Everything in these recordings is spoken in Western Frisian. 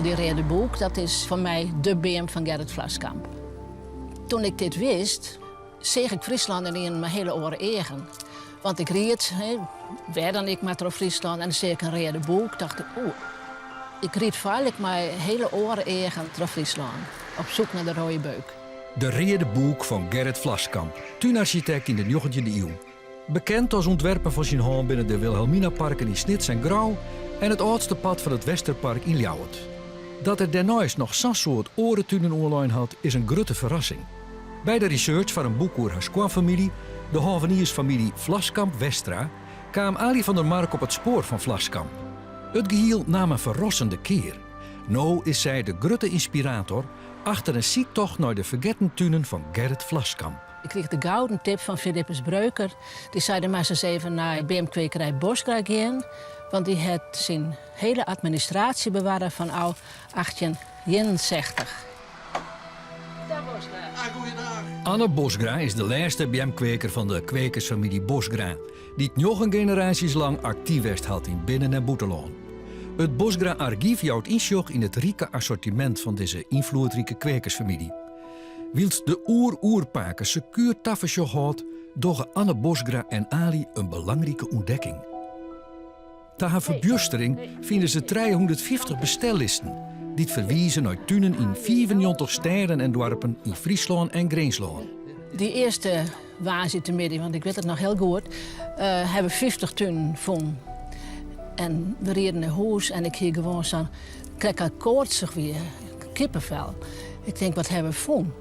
Dy reade bûk, dat is foar my de beam fan Gerrit Vlaskamp. Toen ik dit wist, seach ik Fryslân ynienen mei hiele oare eagen. Want ik ried, wêr dan ek mar troch Fryslân, en dan seach ik in reade bûk, tocht ik, oeh, ik ried feitlik mei hiele oare eagen troch Fryslân, op zoek naar de rode beuk. De reade bûk fan Gerrit Vlaskamp, túnarsjitekt yn de njoggentjinde iuw. Bekend as ûntwerper fan syn hân binne de Wilhelminaparken yn Snits en Grou en it âldste part fan it Westerpark yn Ljouwert. Dat er dêrneist noch sa'n soad oare tunen oanlein hat, is in grutte ferrassing. By de research foar in boek oer har skoanfamylje, de hôveniersfamylje Vlaskamp-Westra, kaam Aly van der Mark op it spoar fan Vlaskamp. It gehiel naam in ferrassende kear. No is sy de grutte ynspirator achter in syktocht nei de fergetten tunen fan Gerrit Vlaskamp. Ik krige de gouden tip fan Philippus Breuker. Dy sei, do moatst ris even nei beamkwekerij Bosgra gean, want dy hat syn hiele administraasje bewarre fanôf 1861. Anne Bosgra is de lêste beamkweker fan de kwekersfamylje Bosgra, dy't njoggen generaasjes lang aktyf west hat yn binnen en bûtenlân. It Bosgra Argyf jout ynsjoch yn it rike assortimint fan dizze ynfloedrike kwekersfamylje. Wylst de oer-oerpake sekuer tafersjoch hâldt, dogge Anne Bosgra en Aly in belangrike ûntdekking. Ta har ferbjustering fine se 350 bestellisten, dy't ferwize nei tunen yn 95 stêden en doarpen yn Fryslân en Grinslân. Dy earste woansdeitemiddei, want ik wit it noch hiel goed, hawwe we 50 tunen fûn. En we rieden nei hûs en ik hie gewoan sa'n krekt as koartsich wie, kippenvel. Ik tink, wat hawwe we fûn?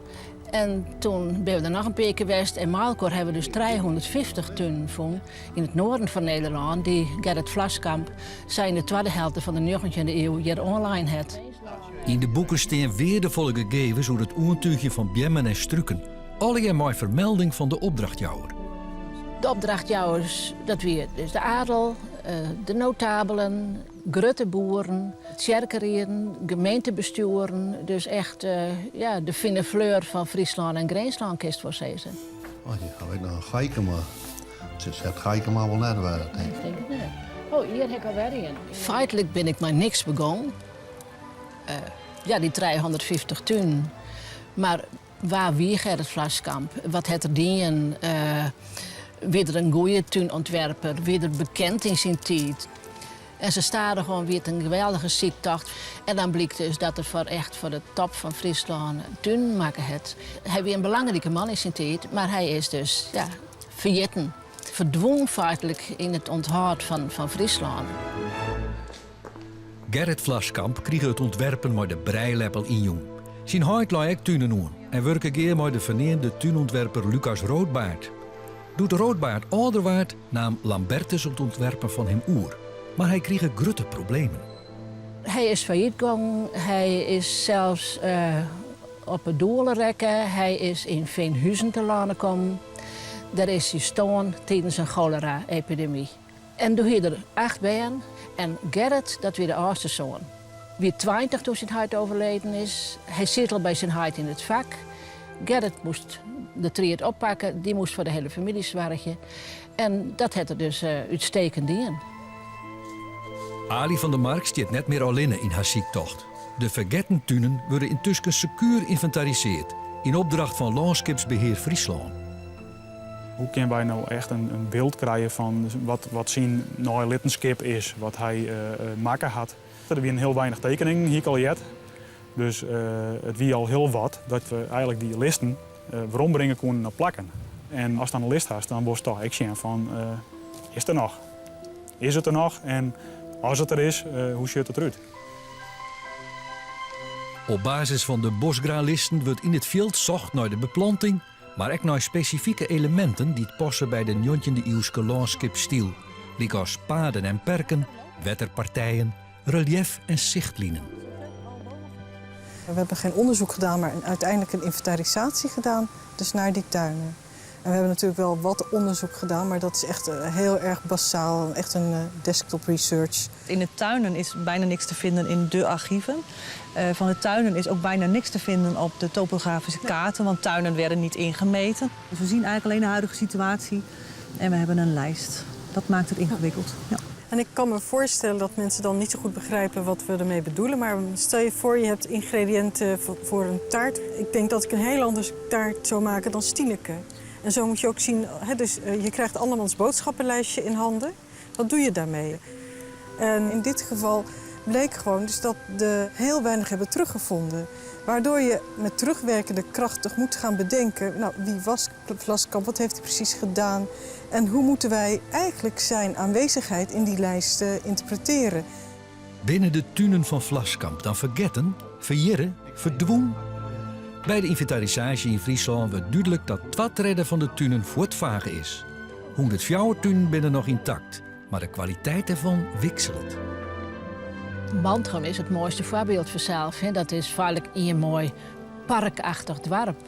En toen binne we der noch in pear kear west en mei elkoar hawwe we dus 350 tunen fûn yn it noarden fan Nederlân dy't Gerrit Vlaskamp sa yn de twadde helte fan de njoggentjinde iuw hjir oanlein hat. Yn de boeken stean weardefolle gegevens oer it oantúgjen fan beammen en struken, allegear mei fermelding fan de opdrachtjouwer. De opdrachtjouwers, dat wie dus de adel, de notabelen, grutte boeren, tsjerkerieden, gemeentebestjoeren, dus echt ja, de fine fleur fan Fryslân en Grinslân kinst wol sizze. Oh, hjir haw ik noch in Gaikema. Se set Gaikema wol net wer, tink ik. Tink ik net. Oh, hjir ha ik alwer ien. Feitlik bin ik mei niks begûn. Ja, dy 350 tunen. Mar wa wie Gerrit Vlaskamp? Wat hat er dien? Wie er in goede túnûntwerper? Wie er bekend yn syn tiid? En sa stadichoan wie it in geweldige syktocht. En dan blykt dus dat er foar echt foar de top fan Fryslân tunen makke hat. Hy wie in belangrike man yn syn tiid, mar hy is dus ja, ferjitten. Ferdwûn feitlik yn it ûnthâld fan Fryslân. Gerrit Vlaskamp krige it ûntwerpen mei de brijleppel ynjûn. Syn heit lei ek tunen oan en wurke gear mei de ferneamde túnûntwerper Lucas Roodbaard. Doe't Roodbaard âlder waard, naam Lambertus it ûntwerpen fan him oer, mar hy krige grutte problemen. Hy is fallyt gongen, hy is sels op 'e doele rekke, hy is yn Veenhuizen telâne kommen. Dêr is hy stoarn tidens in cholera-epidemy. En doe hie er acht bern en Gerrit, dat wie de âldste soan, wie 20 doe't syn heit overleden is. Hy siet al by syn heit yn it fak. Gerrit moast de tried oppakke, dy moast foar de hiele famylje soargje. En dat hat er dus útstekend dien. Aly van der Mark stiet net mear allinne yn har syktocht. De fergetten tunen wurde yntusken sekuer ynventariseard yn opdracht fan Lânskipsbehear Fryslân. Hoe kinne wy no echt in byld krije fan wat syn neilittenskip is, wat hy makke hat? Der wienen hiel weinich tekeningen, hie ik al heard. Dus it wie al hiel wat dat we eigenlik dy listen werombringe koenen nei plakken. En ast dan in list hast, dan wolst toch ek sjen fan, is it der noch? Is it der noch? En as it der is, hoe sjocht it derút? Op basis fan de Bosgra-listen wurdt yn it fjild socht nei de beplanting, mar ek nei spesifike eleminten dy't passe by de njoggentjinde-iuwske lânskipsstyl, lykas paden en perken, wetterpartijen, reliëf en sichtlinen. We hebben geen onderzoek gedaan, maar uiteindelijk een inventarisatie gedaan, dus naar die tuinen. En we hebben natuurlijk wel wat onderzoek gedaan, maar dat is echt eh, heel erg basaal, echt een eh, desktop research. In de tuinen is bijna niks te vinden in de archieven. Eh, van de tuinen is ook bijna niks te vinden op de topografische kaarten, want tuinen werden niet ingemeten. Dus we zien eigenlijk alleen de huidige situatie en we hebben een lijst. Dat maakt het ingewikkeld. Ja. En ik kan me voorstellen dat mensen dan niet zo goed begrijpen wat we ermee bedoelen. Maar stel je voor, je hebt ingrediënten voor een taart. Ik denk dat ik een heel anders taart zou maken dan Stieneke. En zo moet je ook zien, hè, dus, je krijgt andermans boodschappenlijstje in handen. Wat doe je daarmee? En in dit geval bleek gewoon dus dat de heel weinig hebben teruggevonden. Waardoor je met terugwerkende kracht toch moet gaan bedenken... nou, wie was Vlaskamp, wat heeft hij precies gedaan... en hoe moeten wij eigenlijk zijn aanwezigheid in die lijsten interpreteren? Binnen de tunen van Vlaskamp dan vergetten, verjirren, verdwoen. Bij de inventarisatie in Friesland wordt duidelijk dat het van de tunen voortvagen is. 104 tunen binnen nog intact, maar de kwaliteit ervan wisselt. Mantgum is het mooiste voorbeeld voor zelf. Hè. Dat is vaak een mooi parkachtig dorp.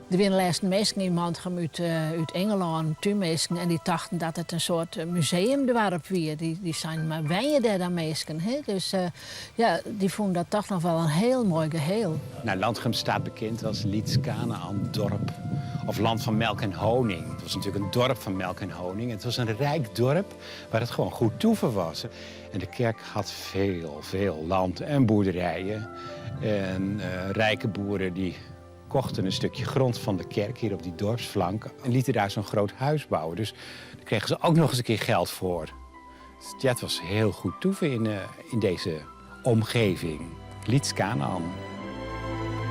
Er waren laatst mensen in Mantgum uit Engeland, tuinmeesten, en die dachten dat het een soort museumdorp was. Die zijn maar wij daar dan mensen. Hè? Dus ja, die vonden dat toch nog wel een heel mooi geheel. Nou, Mantgum staat bekend als Lyts Kanaän dorp. Of land van melk en honing. Het was natuurlijk een dorp van melk en honing. Het was een rijk dorp waar het gewoon goed toeven was. En de kerk had veel, veel land en boerderijen. En rijke boeren die kochten een stukje grond van de kerk hier op die dorpsflank en lieten daar zo'n groot huis bouwen. Dus daar kregen ze ook nog eens een keer geld voor. Dus ja, het was heel goed toeven in deze omgeving. Lyts Kanaän.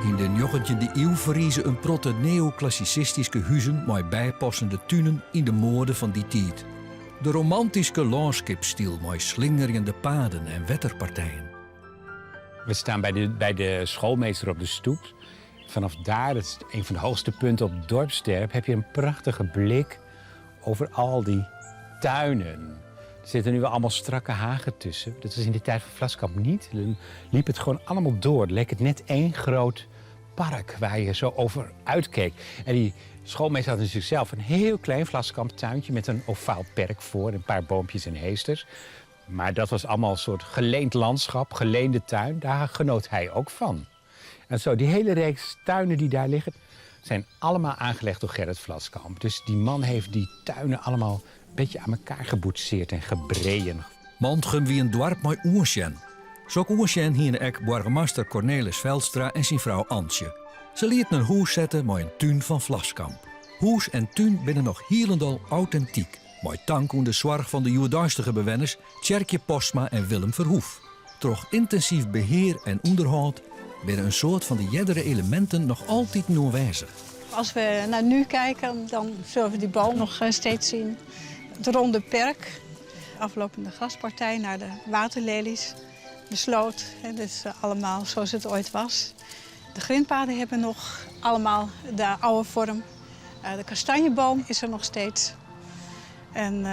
In de 19e eeuw verriezen een protte neoclassicistische huizen met bijpassende tunen in de mode van die tijd. De romantische landschapsstijl met slingerende paden en wetterpartijen. We staan bij de schoolmeester op de stoep. Vanaf daar, dat is een van de hoogste punten op het dorpsterp, heb je een prachtige blik over al die tuinen. Er zitten nu wel allemaal strakke hagen tussen. Dat was in de tijd van Vlaskamp niet. Dan liep het gewoon allemaal door. Het leek het net één groot park waar je zo over uitkeek. En die schoolmeester had natuurlijk zelf een heel klein Vlaskamptuintje met een ovaal perk voor, een paar boompjes en heesters. Maar dat was allemaal een soort geleend landschap, geleende tuin. Daar genoot hij ook van. En zo, die hele reeks tuinen die daar liggen, zijn allemaal aangelegd door Gerrit Vlaskamp. Dus die man heeft die tuinen allemaal een beetje aan elkaar geboetseerd en gebreien. Mantgum wie een dorp mooi oersjen. Zo'n oersjen hier ek burgemeester Cornelis Veldstra en zijn vrouw Antje. Ze lieten een hoes zetten met een tuin van Vlaskamp. Hoes en tuin binnen nog hielendal authentiek. Mooi dank aan de zorg van de joerduistige bewenners Tjerkje Postma en Willem Verhoef. Troch intensief beheer en onderhoud binnen een soort van de jeddere elementen nog altijd aanwezig. Als we naar nu kijken, dan zullen we die boom nog steeds zien. Het ronde perk, aflopende graspartij naar de waterlelies, de sloot, hè, dus allemaal zoals het ooit was. De grindpaden hebben nog allemaal de oude vorm. De kastanjeboom is er nog steeds. En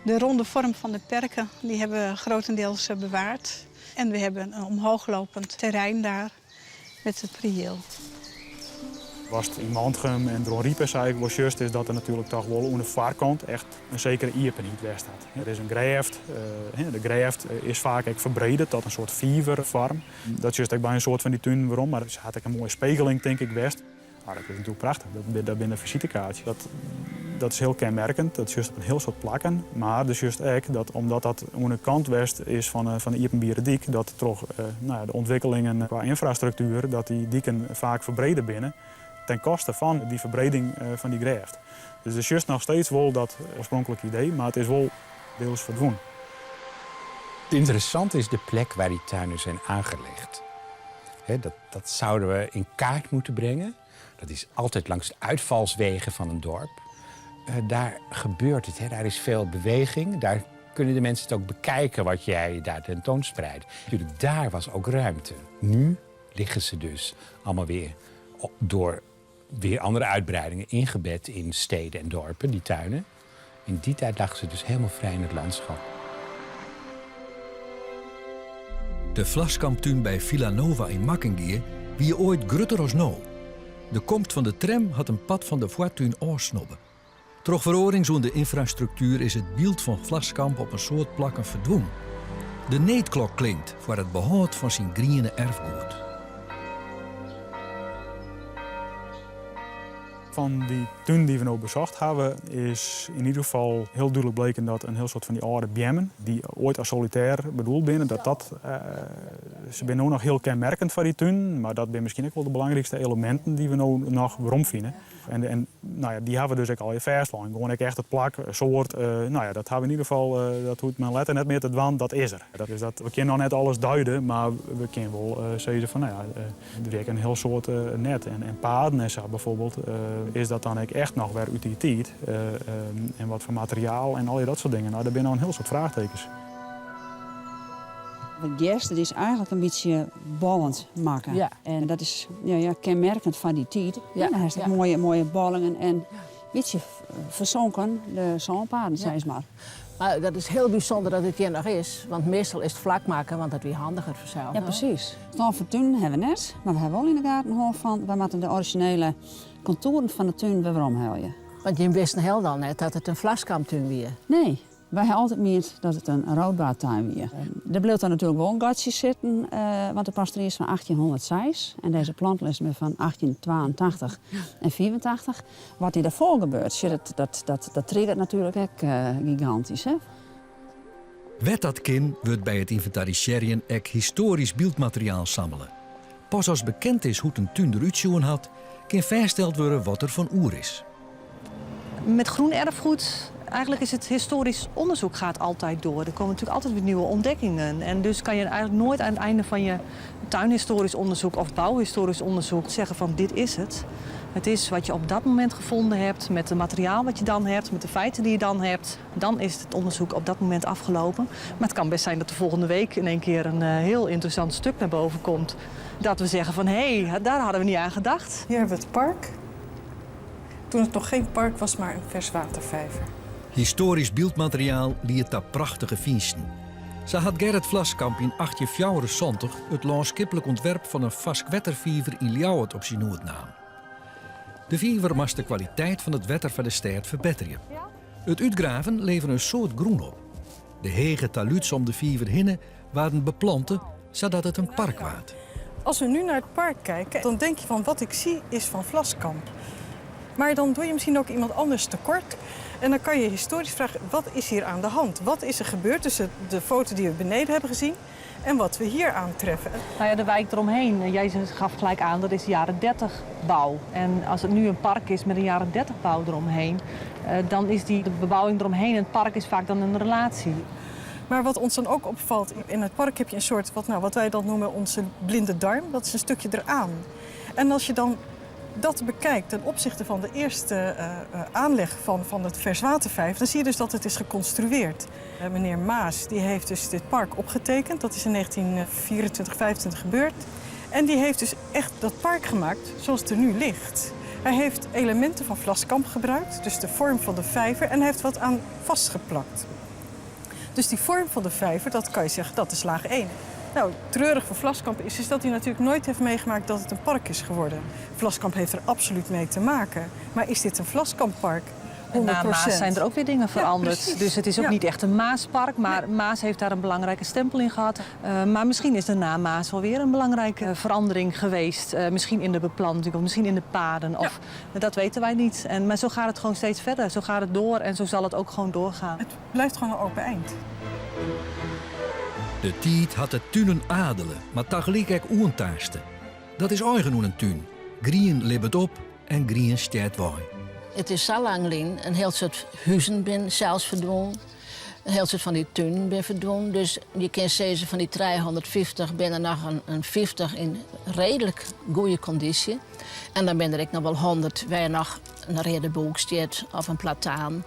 de ronde vorm van de perken die hebben we grotendeels bewaard. En we hebben een omhooglopend terrein daar met het prieel. Was het in Mantgum en Dronryp, zei ik wel juist, is dat er natuurlijk toch wel aan de vaarkant echt een zekere iepenheid weg staat. Er is een greft, de greft is vaak ook verbreden tot een soort vijvervorm. Dat is juist ook bij een soort van die tuin waarom, maar er had ik een mooie spegeling, denk ik, best. Nou, dat is natuurlijk prachtig, dat binnen een visitekaartje. Dat is heel kenmerkend, dat is juist op een heel soort plakken. Maar dus juist ook dat omdat dat aan de kant west is van de Iepenbieren Diek, dat toch de ontwikkelingen qua infrastructuur, dat die dieken vaak verbreden binnen, ten koste van die verbreding van die greft. Dus het is juist nog steeds wel dat oorspronkelijke idee, maar het is wel deels verdwenen. Interessant is de plek waar die tuinen zijn aangelegd. Dat zouden we in kaart moeten brengen. Dat is altijd langs de uitvalswegen van een dorp. Daar gebeurt het, hè? Daar is veel beweging. Daar kunnen de mensen het ook bekijken wat jij daar tentoonspreidt. Natuurlijk, daar was ook ruimte. Nu liggen ze dus allemaal weer door weer andere uitbreidingen ingebed in steden en dorpen, die tuinen. In die tijd lagen ze dus helemaal vrij in het landschap. De Vlaskamptuin bij Villanova in Makkingea wie ooit grutter als nou. De komst van de tram had een pad van de voortuin oorsnobben. Troch veroring zo'n de infrastructuur is het beeld van Vlaskamp op een soort plakken verdwongen. De neetklok klinkt voor het behoud van zijn groene erfgoed. Fan dy tún dy't we no besocht hawwe is yn ieder gefal hiel dúdlik bleken dat in hiel soad fan dy âlde beammen, dy't oait as solitêr bedoeld binne, dat dat, se binne no noch hiel kenmerkend foar dy tunen, mar dat binne miskien ek wol de belangrykste eleminten dy't we no noch weromfine. En no ja, dy hawwe we dus ek allegear fêstlein. Gewoan ek echt it plak, soart, no ja, dat hawwe we yn ieder gefal, dat hoecht men letter net mear te dwaan, dat is der. Dat is dat, we kinne noch net alles duide, mar we kinne wol sizze fan no ja, der wie ek in hiel soad net. En paden en sa bijvoorbeeld, is dat dan ek echt noch wer út dy tiid? En wat foar materiaal en allegear dat soart dingen. No, dêr binne noch in hiel soad fraachtekens. Het gers dat is eigenlijk in bytsje bollend makke. Ja. En dat is ja, ja, kenmerkend fan dy tiid. Ja, Dan hast ja. moaie, moaie bollingen en in bytsje fersonken, de sânpaden, Ja. sis mar. Mar dat is hiel bysûnder dat it hjir noch is, want meastal is it flak makke, want dat wie handiger fansels. Ja, presys. Stân fan tunen hawwe we net, mar we hawwe wol yn de gaten hân fan wy moatte de orizjinele kontoeren fan de tún wer weromhelje. Want jim wisten hielendal net dat it in Vlaskamptún wie? Nee, wy hawwe altyd miend dat it in Roodbaardtuin wie. Der bliuwt dan natuerlik wol in gatsje sitten, want de pastory is fan 1806 en dizze plantlist binne fan 1882 en 85. Wat hjir dêrfoar gebeurt, sjoch, dat, dat, dat triggert natuerlik ek gigantysk. Hè? Wêr't dat kin, wurdt by it ynventarisearjen ek histoarysk byldmateriaal sammele. Pas as bekend is hoe't in tún derút sjoen hat, kin fêststeld wurde wat der fan oer is. Met groen erfgoed, eigenlijk is het historisch onderzoek gaat altijd door. Er komen natuurlijk altijd weer nieuwe ontdekkingen. En dus kan je eigenlijk nooit aan het einde van je tuinhistorisch onderzoek of bouwhistorisch onderzoek zeggen van dit is het. Het is wat je op dat moment gevonden hebt, met het materiaal wat je dan hebt, met de feiten die je dan hebt. Dan is het onderzoek op dat moment afgelopen. Maar het kan best zijn dat de volgende week in één keer een heel interessant stuk naar boven komt. Dat we zeggen van hé, hey, daar hadden we niet aan gedacht. Hier hebben we het park. Toen het nog geen park was, maar een verswatervijver. Histoarysk byldmateriaal liedt ta prachtige fynsten. Sa hat Gerrit Vlaskamp yn 1874 it lânskiplik ûntwerp fan in farsk-wetterfiver yn Ljouwert op syn hoed naam. De fiver moast de kwaliteit fan it wetter foar de stêd ferbetterje. It útgraven levere in soad grûn op. De hege talúds om de fiver hinne waarden beplante sadat it in park waard. Als we nu naar het park kijken, dan denk je van wat ik zie is van Vlaskamp. Maar dan doe je misschien ook iemand anders tekort. En dan kan je historisch vragen, wat is hier aan de hand? Wat is er gebeurd tussen de foto die we beneden hebben gezien en wat we hier aantreffen? Nou ja, de wijk eromheen, jij gaf gelijk aan, dat is de jaren 30 bouw. En als het nu een park is met een jaren 30 bouw eromheen, dan is die, de bebouwing eromheen en het park is vaak dan een relatie. Maar wat ons dan ook opvalt, in het park heb je een soort, wat, nou, wat wij dan noemen onze blinde darm. Dat is een stukje eraan. En als je dan dat bekijkt ten opzichte van de eerste aanleg van het verswatervijf, dan zie je dus dat het is geconstrueerd. Meneer Maas die heeft dus dit park opgetekend. Dat is in 1924, 25 gebeurd. En die heeft dus echt dat park gemaakt zoals het er nu ligt. Hij heeft elementen van Vlaskamp gebruikt, dus de vorm van de vijver, en hij heeft wat aan vastgeplakt. Dus die vorm van de vijver, dat kan je zeggen, dat is laag 1. Nou, treurig voor Vlaskamp is dat hij natuurlijk nooit heeft meegemaakt dat het een park is geworden. Vlaskamp heeft er absoluut mee te maken. Maar is dit een Vlaskamppark? En na Maas 100%. zijn er ook weer dingen Ja, veranderd. precies. dus het is ook Ja. niet echt een Maaspark, maar Maas heeft daar een belangrijke stempel in gehad. Maar misschien is er na Maas wel weer een belangrijke verandering geweest. Misschien in de beplanting of misschien in de paden. Of, Dat weten wij niet. Maar zo gaat het gewoon steeds verder. Zo gaat het door en zo zal het ook gewoon doorgaan. Het blijft gewoon een open eind. De tiid hat de tunen adele, mar tagelyk ek oantaaste. Dat is eigen oan in tún. Grien libbet op en grien stjert wei. It is sa lang lyn, in hiel soad huzen binne sels ferdwûn. In hiel soad fan dy tunen binne ferdwûn. Dus je kinne sizze fan dy 350 binne der noch in 50 yn reedlik goede kondysje. En dan binne der ek noch wol 100 wêr noch in reade bûk stiet of in plataan.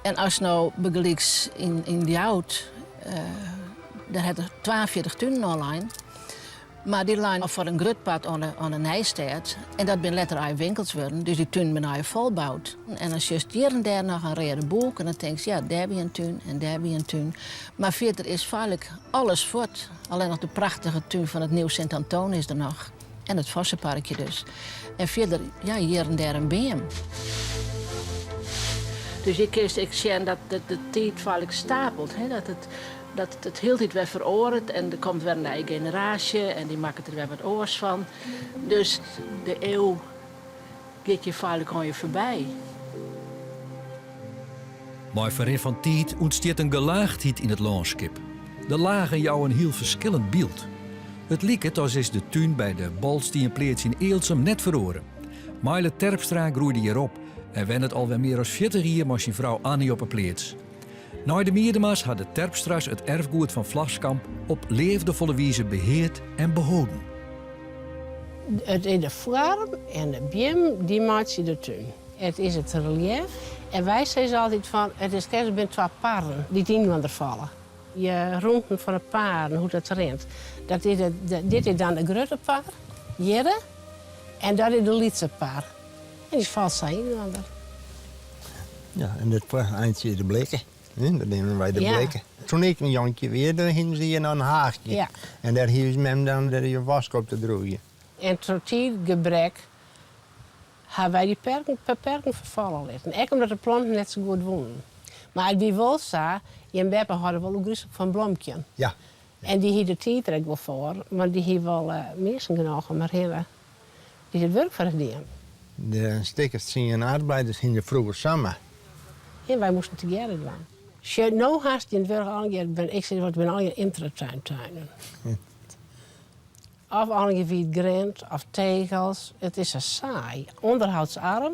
En as no bygelyks yn Ljouwert, dêr hat er 42 tunen oanlein. Mar dy leine foar in grut part oan de Nijstêd. En dat binne letter eigen winkels wurden, dus dy tunen binne eigen folboud. En dan sjochst hjir en dêr noch in reade bûk en dan tinkst, ja, dêr wie in tún en dêr wie in tún. Mar fierder is feitlik alles fuort. Allinnich de prachtige tún fan it Nieuw Sint Antoon is der noch. En it Vosseparkje dus. En fierder, ja, hjir en dêr in beam. Dus je kinst ek sjen dat de tiid feitlik stapelt. Hè? Dat it hieltyd wer feroaret en der komt wer in nije generaasje en dy makket der wer wat oars fan. Dus de iuw Giet je feitlik oan je foarby. Mei ferrin fan tiid ûntstiet in gelaagdheid yn it lânskip. De lagen jouwe in hiel ferskillend byld. It liket as is de tún by de Bolstienpleats yn Ealsum net feroare. Meile Terpstra groeide hjir op en wennet alwer mear as 40 jier mei syn frou Annie op 'e pleats. Nei de Miedema's ha de Terpstra's it erfgoed fan Vlaskamp op leafdefolle wize beheard en beholden. It is de foarm en de beammen dy meitsje de tún. It is it reliëf en wy sizze altyd fan it is krekt it binne twa parren dy't yninoar falle. Je rûnten fan de paden, hoe't dat rint. Dat is de, dit is dan de grutte par, hjirre, en dat is de lytse par. En dy falt sa yninoar. Ja, en dit eintsje is de blikke. Dat neame wy de blikke. Toen ik in jonkje wie, dan hiene se hjir noch in haachje. Ja. En dêr hie ús mem dan de wask op te droegjen. En troch tiidgebrek ha wy dy perken per perken ferfalle litten. Ek omdat de planten net sa goed woenen. Mar it wie wol sa, jim beppe hâlde wol ôfgryslik fan blomkjen. Ja. En dy hie de tiid der ek wol foar, want dy hie wol minsken genôch om har hinne dy't it wurk foar har dienen. De stik as tsien arbeiders hiene froeger samar. En wy moasten tegearre dwaan. Sjoch, no hast yn it wurk allegear, ik sis wat, it binne allegear intratuintuinen. Of allegear wyt grint of tegels. It is sa saai. Onderhoudsarm.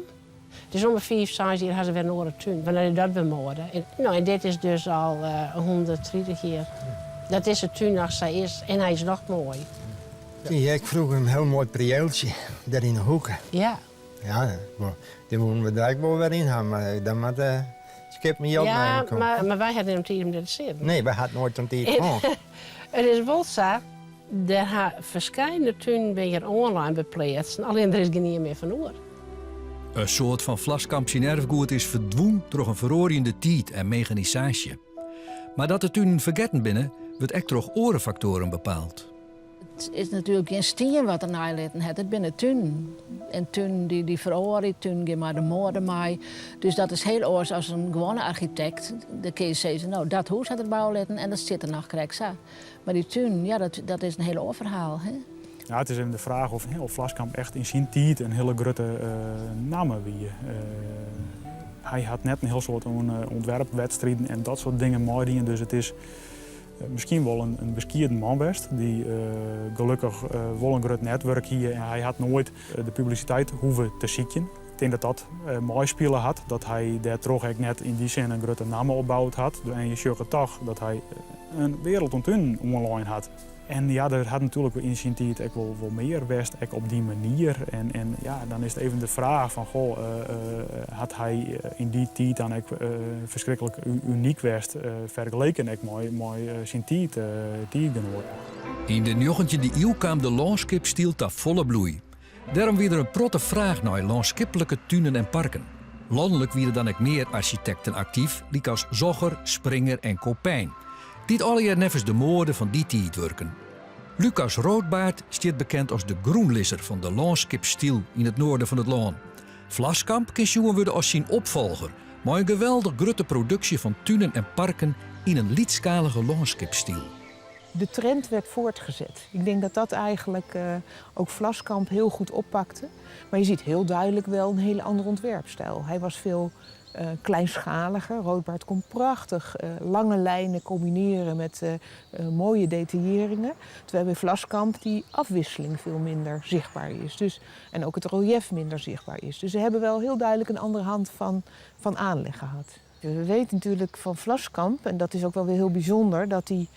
Dus om de fiif, seis jier ha se wer in oare tún. Want dan is dat wer moade. No, en dit is dus al 130 jier dat dizze tún noch sa is. En hy is noch moai. Hie ik froeger in hiel moai prieeltsje dêr yn 'e hoeke. Ja. Ja, dy woene we der ek wol wer yn ha, mar dan moat de skip mei jild Ja, komme. mar wy hawwe net tiid om dêr te sitten. Nee, wy hawwe noait in tiid hân. It is wol sa, der ha ferskillende tunen binne hjir oanlein by pleatsen, allinne der is gjin ien mear fan oer. In soad fan Vlaskamp syn erfgoed is ferdwûn troch in feroarjende tiid en meganisaasje. Mar dat de tunen fergetten binne, wurdt ek troch oare faktoaren bepaald. It is natuerlik gjin stien wat er neilitten hat, it binne tunen. En tunen dy, dy feroarje, tunen gean mei de moade mei. Dus dat is hiel oars as in gewoane architekt. Dan kinne je sizze, no, dat hûs hat er bouwe litten en dat stiet der noch krekt sa. Mar dy tunen, ja, dat, dat is in hiel oar ferhaal. Hè? Ja, it is even de fraach of, of Vlaskamp echt yn syn tiid in hiele grutte namme wie. Hy hat net in hiel soad oan ûntwerpwedstriden en dat soart dingen meidien, dus it is miskien wol in beskieden man west, dy't gelokkich wol in grut netwurk hie. En hy hat noait de publisiteit hoege te sykjen. Ik tink dat dat meispile hat, dat hy dêrtroch ek net yn dy sin in grutte namme opboud hat. En je sjogge toch dat hy in wereld oan tunen oanlein hat. En ja, der hat natuerlik yn syn tiid ek wol, wol mear west, ek op dy manier. En, en ja, dan is it even de fraach fan, goh, hat hy yn dy tiid dan ek ferskriklik unyk west, fergeleken ek mei, mei syn tiid, tiidgenoaten. Yn de njoggentjinde iuw kaam de lânskipsstyl ta folle bloei. Dêrom wie der in protte fraach nei lânskiplike tunen en parken. Lanlik wiene dan ek mear arsjitekten aktyf, lykas Zocher, Springer en Copijn, dy't allegear neffens de moade fan dy tiid wurken. Lucas Roodbaard stiet bekend as de grûnlizzer fan de lânskipsstyl yn it noarden fan it lân. Vlaskamp kin sjoen wurde as syn opfolger, mei in geweldich grutte produksje fan tunen en parken yn in lytsskalige lânskipsstyl. De trend werd voortgezet. Ik denk dat dat eigenlijk ook Vlaskamp heel goed oppakte. Maar je ziet heel duidelijk wel een hele andere ontwerpstijl. Hij was veel kleinschaliger. Roodbaard kon prachtig lange lijnen combineren met mooie detailleringen. Terwijl bij Vlaskamp die afwisseling veel minder zichtbaar is. Dus, en ook het reliëf minder zichtbaar is. Dus ze hebben wel heel duidelijk een andere hand van aanleg gehad. We weten natuurlijk van Vlaskamp, en dat is ook wel weer heel bijzonder, dat die,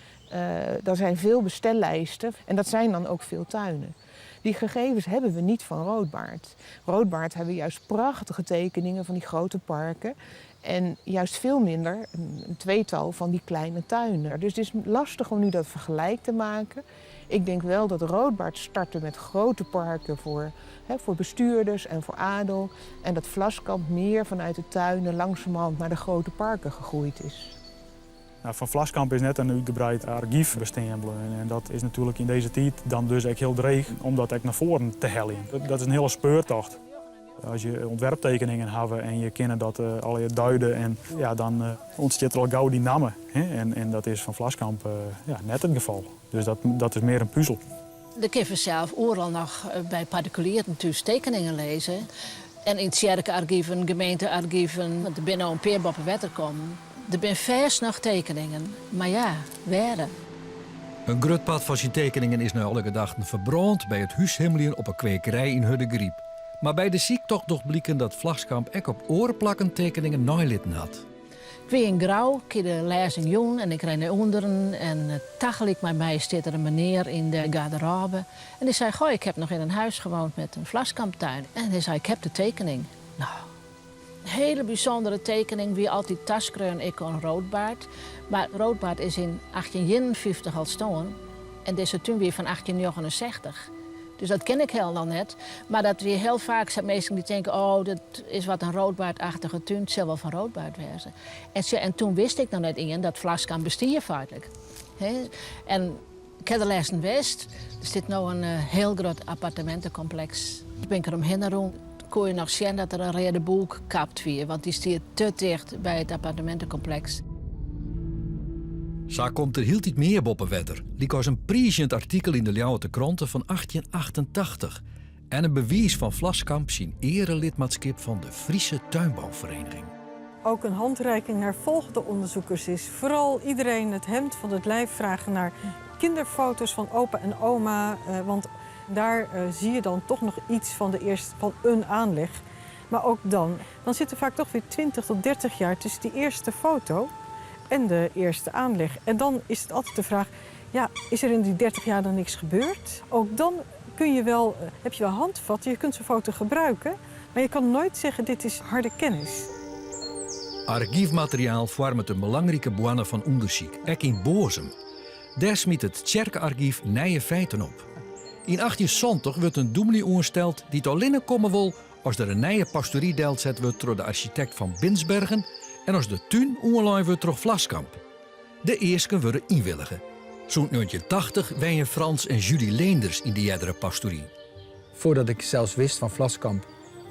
daar zijn veel bestellijsten en dat zijn dan ook veel tuinen. Die gegevens hebben we niet van Roodbaard. Roodbaard hebben we juist prachtige tekeningen van die grote parken. En juist veel minder, een tweetal van die kleine tuinen. Dus het is lastig om nu dat vergelijk te maken. Ik denk wel dat Roodbaard startte met grote parken voor bestuurders en voor adel. En dat Vlaskamp meer vanuit de tuinen langzamerhand naar de grote parken gegroeid is. Nou, fan Vlaskamp is net in útgebreid argyf bestean bleaun. En dat is natuerlik yn dizze tiid dan dus ek hiel dreech om dat ek nei foaren te heljen. Dat is in hiele speurtocht. As je ûntwerptekeningen hawwe en je kinne dat allegear duide, en, ja, dan ûntstiet der al gau dy namme. Hè? En dat is fan Vlaskamp ja, net it gefal. Dus dat is mear in puzel. Der kin fansels oeral noch by partikulieren thús tekeningen lizze. En yn tsjerke-argiven, gemeente-argiven, want der binne no in pear boppe wetter kommen. Der binne fêst noch tekeningen, mar ja, wêre? In grut part fan syn tekeningen is nei alle gedachten ferbrând by it húshimmeljen op 'e kwekerij yn Hurdegaryp. Mar by de syktocht docht bliken dat Vlaskamp ek op oare plakken tekeningen neilitten hat. Ik wie yn Grou, ik hie de lêzing jûn en ik rin nei ûnderen en tagelyk mei my stiet der in menear yn de garderôbe en dy sei, Goh, ik heb nog in een huis gewoond met een Vlaskamptuin. En hy sei, ik heb de tekening. No, in hele bysûndere tekening wie altyd taskreaun ek oan Roodbaard. Mar Roodbaard is yn 1851 al stoarn en dizze tún wie fan 1869. Dus dat kin ik hielendal net. Mar dat wie hiel faak sa minsken dy't tinke, oh, dat is wat in Roodbaardachtige tún, it sil wol fan Roodbaard wêze. En, en toen wist ik noch net ien dat Vlaskamp bestie feitlik. En ik ha der lêsten west. Der stiet no in hiel grut appartemintekompleks. Bin ik der omhinne rûn, koe je noch sjen dat der in reade boek kapt wie, want dy stiet te ticht by it appartemintekompleks. Sa komt der hieltyd mear boppe wetter, lykas in priizjend artikel yn de Ljouwerter Krante fan 1888 en in bewiis fan Vlaskamp syn earelidmaatskip fan de Friese Tuinbouwvereniging. Ook een handreiking naar volgende onderzoekers is vooral iedereen het hemd van het lijf vragen naar kinderfoto's van opa en oma. Eh, want daar eh, zie je dan toch nog iets van, de eerste, van een aanleg. Maar ook dan, dan zit er vaak toch weer 20 tot 30 jaar tussen die eerste foto en de eerste aanleg. En dan is het altijd de vraag, ja, is er in die 30 jaar dan niks gebeurd? Ook dan kun je wel, eh, heb je wel handvatten, je kunt zo'n foto gebruiken, maar je kan nooit zeggen dit is harde kennis. Argyfmateriaal foarmet in belangrike boarne fan ûndersyk, ek yn Boazum. Dêr smyt it tsjerke-argyf nije feiten op. Yn 1870 wurdt in dûmny oansteld dy't allinne komme wol as der in nije pastory delset wurdt troch de arsjitekt Van Binsbergen en as de tún oanlein wurdt troch Vlaskamp. De easken wurde ynwillige. Sûnt 1980 wenje Frans en Judy Leenders yn de eardere pastory. Voordat ik zelfs wist van Vlaskamp,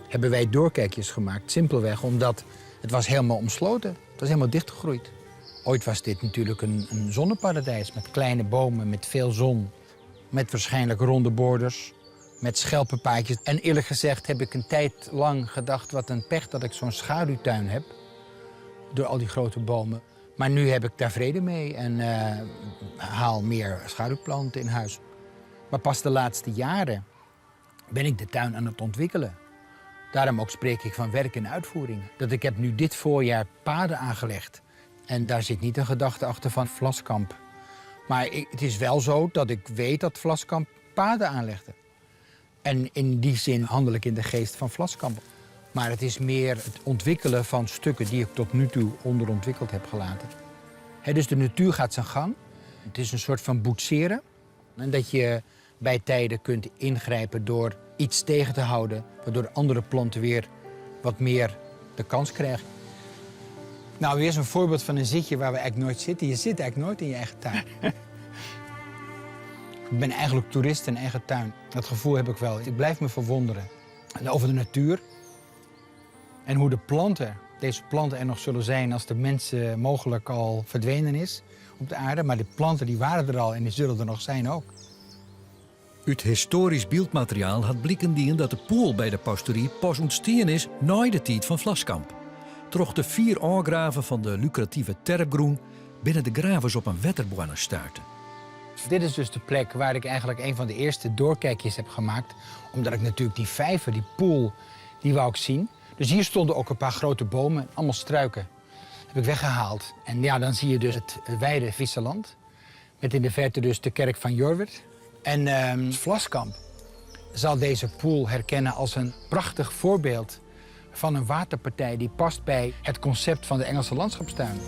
hebben wij doorkijkjes gemaakt. Simpelweg omdat het was helemaal omsloten. Het was helemaal dichtgegroeid. Ooit was dit natuurlijk een, een zonneparadijs met kleine bomen, met veel zon. Met waarschijnlijk ronde borders, met schelpenpaadjes. En eerlijk gezegd heb ik een tijd lang gedacht... wat een pech dat ik zo'n schaduwtuin heb. Door al die grote bomen. Maar nu heb ik daar vrede mee en eh, haal meer schaduwplanten in huis. Maar pas de laatste jaren ben ik de tuin aan het ontwikkelen. Daarom ook spreek ik van werk en uitvoering. Dat ik heb nu dit voorjaar paden aangelegd. En daar zit niet een gedachte achter van Vlaskamp. Maar het is wel zo dat ik weet dat Vlaskamp paden aanlegde. En in die zin handel ik in de geest van Vlaskamp. Maar het is meer het ontwikkelen van stukken die ik tot nu toe onderontwikkeld heb gelaten. dus de natuur gaat zijn gang. Het is een soort van boetseren. En dat je bij tijden kunt ingrijpen door iets tegen te houden, waardoor andere planten weer wat meer de kans krijgen. Nou, weer zo'n voorbeeld van een zitje waar we eigenlijk nooit zitten. Je zit eigenlijk nooit in je eigen tuin. ik ben eigenlijk toerist in eigen tuin. Dat gevoel heb ik wel. Ik blijf me verwonderen. En over de natuur en hoe de planten, deze planten er nog zullen zijn als de mensen mogelijk al verdwenen is op de aarde. Maar de planten die waren er al en die zullen er nog zijn ook. Ut histoarysk byldmateriaal hat bliken dien dat de poel by de pastory pas ûntstien is nei de tiid fan Vlaskamp. Troch te fier ôfgraven fan de lukrative terpgrûn binne de gravers op in wetterboarne stuite. Dit is dus de plek waar ik eigenlijk een van de eerste doorkijkjes heb gemaakt. Omdat ik natuurlijk die vijver, die poel, die wou ik zien. Dus hier stonden ook een paar grote bomen, allemaal struiken. Heb ik weggehaald. En ja, dan zie je dus het wijde Friese land. Met in de verte dus de kerk van Jorwert. En um, Vlaskamp zal deze poel herkennen als een prachtig voorbeeld van een waterpartij die past bij het concept van de Engelse landschapstuin.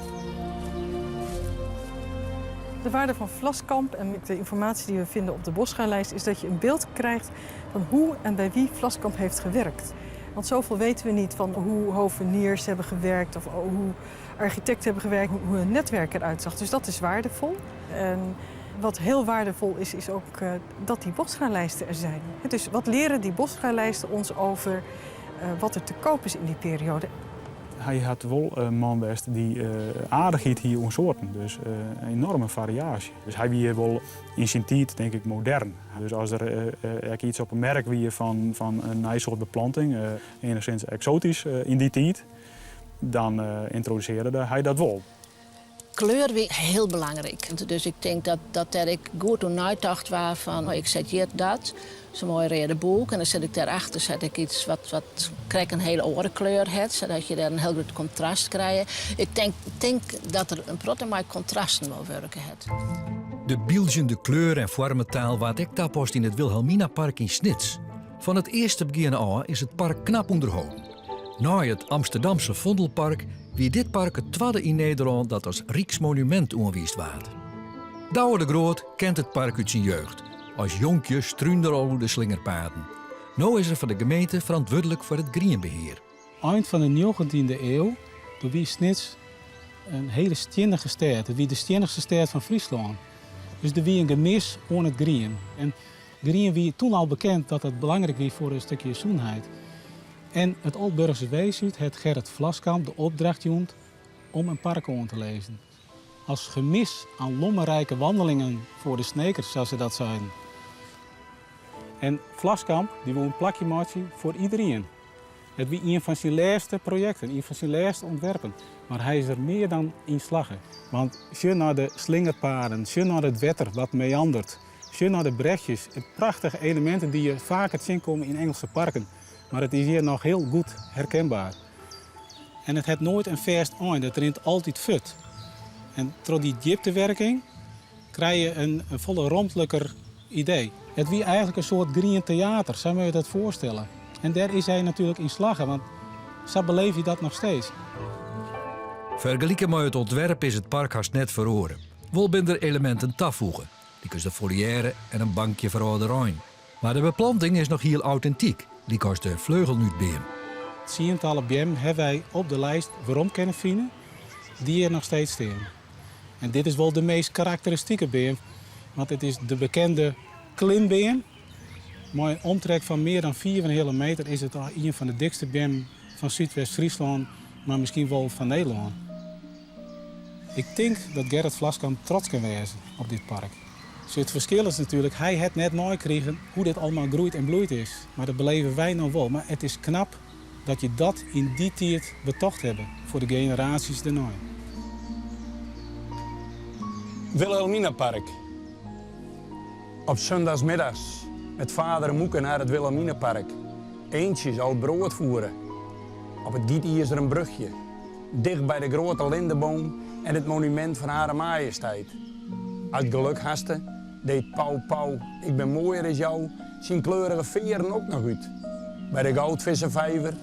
De waarde van Vlaskamp en de informatie die we vinden op de Bosgaarlijst is dat je een beeld krijgt van hoe en bij wie Vlaskamp heeft gewerkt. Want zoveel weten we niet van hoe hoveniers hebben gewerkt of hoe architecten hebben gewerkt, hoe hun netwerk eruit zag. Dus dat is waardevol. En wat heel waardevol is, is ook eh, dat die Bosgaarlijsten er zijn. Dus wat leren die Bosgaarlijsten ons over eh, wat er te koop is in die periode? Hy hat wol in man west dy't aardichheid hie oan soarten, dus in enoarme fariaasje. Dus hy wie wol yn syn tiid tink ik modern. Dus as der ek iets op 'e merk wie fan in nij soart beplanting, enigszins eksoatysk yn dy tiid, dan yntrodusearre hy dat wol. Kleur wie hiel belangryk. Dus ik tink dat dat dêr ek goed oer neitocht waard fan ik set hjir dat, sa'n moaie reade boek, en dan set ik dêrachter set ik iets wat wat krekt in hiele oare kleur hat, sadat je dêr in hiel grut kontrast krije. Ik tink tink dat er in protte mei kontrasten wol wurke hat. De byldzjende kleur en foarmetaal waard ek tapast yn it Wilhelminapark yn Snits. Fan it earste begjin ôf is it park knap ûnderholden. Nei it Amsterdamse Vondelpark wie dit park it twadde yn Nederlân dat as ryksmonumint oanwiisd waard. Douwe de Groot kent it park út syn jeugd. As jonkje strúnde er al oer de slingerpaden. No is er foar de gemeente ferantwurdlik foar it grienbehear. Ein fan de njoggentiende ieu, doe wie Snits in hiele stiennige stêd. It wie de stiennichste stêd fan Fryslân. Dus der wie in gemis oan it grien. En grien wie toen al bekend dat dat belangryk wie foar in stikje sûnheid. En it Oldburgse Weeshuis hat Gerrit Vlaskamp de opdracht jûn om in park oan te lizzen. As gemis aan lommerrijke wandelingen voor de Snekers, sa't se dat seinen. En Vlaskamp dy woe in plakje meitsje foar iderien. It wie ien fan syn lêste projekten, ien fan syn lêste ûntwerpen. Mar hy is der mear dan yn slagge. Want sjoch nei de slingerpaden, sjoch nei it wetter wat meandert, sjoch nei de brechjes, prachtige eleminten dy't je faker tsjinkomme yn Ingelske parken. Mar it is hjir noch hiel goed herkenbaar. En it hat noait in fêst ein, it rint altyd fuort. En troch dy djiptewerking krije je in folle romtliker idee. It wie eigenlik in soart grien teater, sa moatte je dat foarstelle. En dêr is hy natuerlik yn slagge, want sa beleef je dat noch steeds. Fergelike mei it ûntwerp is it park hast net feroare. Wol binne der eleminten tafoege, lykas de foliêre en in bankje foar âlderein. Mar de beplanting is noch hiel autentyk, lykas de fleugelnútbeam. Tsientallen beammen hawwe wy op de lijst werom kinne fine, dy't hjir noch steeds stean. En dit is wol de meast karakteristike beam, want it is de bekende klimbeam. Mei in omtrek fan mear dan 4,5 meter is it al ien fan de dikste beammen fan Súdwest-Fryslân, mar miskien wol fan Nederlân. Ik tink dat Gerrit Vlaskamp trots kin wêze op dit park. Sjoch, it ferskil is natuerlik, hy hat net meikrigen hoe't dit allegear groeid en bloeid is. Mar dat beleve wy no wol. Mar it is knap dat je dat yn dy tiid betocht hawwe foar de generaasjes dêrnei. Wilhelminapark. Op sundagsmiddags met vader en moeke naar het Wilhelminapark. Eendjes al brood voeren. Op het gietijzeren brugje. Dicht bij de grote lindeboom en het monument van Hare Majesteit. As geluk haste, deed Pauw Pauw, ik ben mooier as jou, syn kleurige fearen ook noch út. By de goudvissenvijver,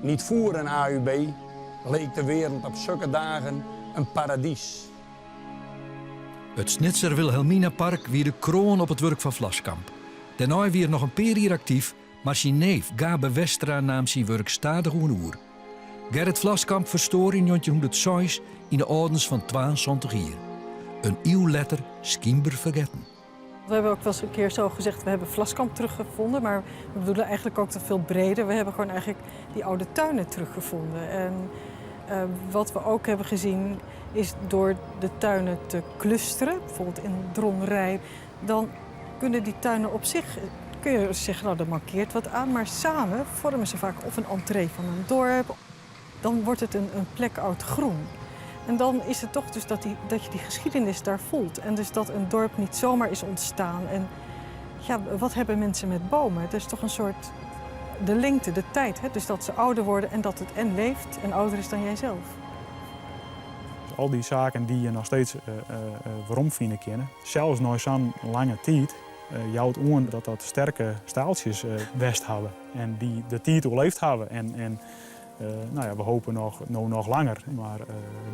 niet voer een AUB, leek de wereld op sukke dagen in paradys. It Snitser Wilhelminapark wie de kroan op it wurk fan Vlaskamp. Dêrnei wie er noch in pear jier aktyf, mar syn neef Gabe Westra naam syn wurk stadichoan oer. Gerrit Vlaskamp ferstoar yn 1906 yn de âldens fan 72 jier. In iuw letter skynber fergetten. We hebben ook wel eens een keer zo gezegd, we hebben Vlaskamp teruggevonden. Maar we bedoelen eigenlijk ook veel breder. We hebben gewoon eigenlijk die oude tuinen teruggevonden. En uh, wat we ook hebben gezien is door de tuinen te clusteren, bijvoorbeeld in Dronryp, dan kunnen die tuinen op zich, kun je zeggen, nou, er mankeert wat aan, maar samen vormen ze vaak of een entree van een dorp. Dan wordt het een, een plek oud groen. En dan is het toch dus dat, die, dat je die geschiedenis daar voelt. En dus dat een dorp niet zomaar is ontstaan. En ja, wat hebben mensen met bomen? Het is toch een soort de lengte, de tijd. Hè? Dus dat ze ouder worden en dat het en leeft en ouder is dan jijzelf. Al dy saken dy't je noch steeds weromfine kinne, sels nei sa'n lange tiid, jout oan dat dat sterke staaltsjes west hawwe en dy't de tiid oerleefd hawwe. En, en nou ja, we hoopje noch, no noch langer, mar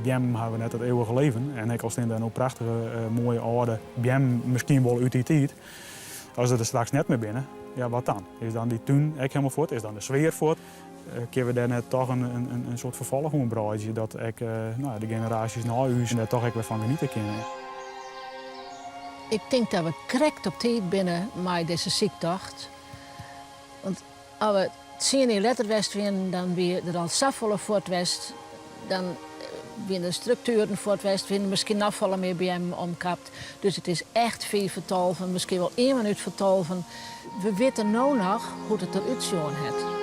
beammen hawwe net it eeuwige leven. En ek al stean dêr no prachtige, moaie âlde beammen, miskien wol út dy tiid, as se der straks net mear binne, ja, wat dan? Is dan dy tún ek hielendal fuort? Is dan de sfear fuort? Kinne we dêr net toch in, in soart ferfolch oan breidzje dat ek nou, de generaasjes nei ús dêr toch ek wer fan geniete kinne? Ik tink dat we krekt op tiid binne mei dizze syktocht. Want as we Tsien jier letter west wienen, dan wie der al safolle fuort west. Dan wiene de struktueren fuort west, wiene der miskien noch folle mear beammen omkapt. Dus it is echt fiif foar tolven, miskien wol ien minút foar tolven. We witte no noch hoe't it derút sjoen hat.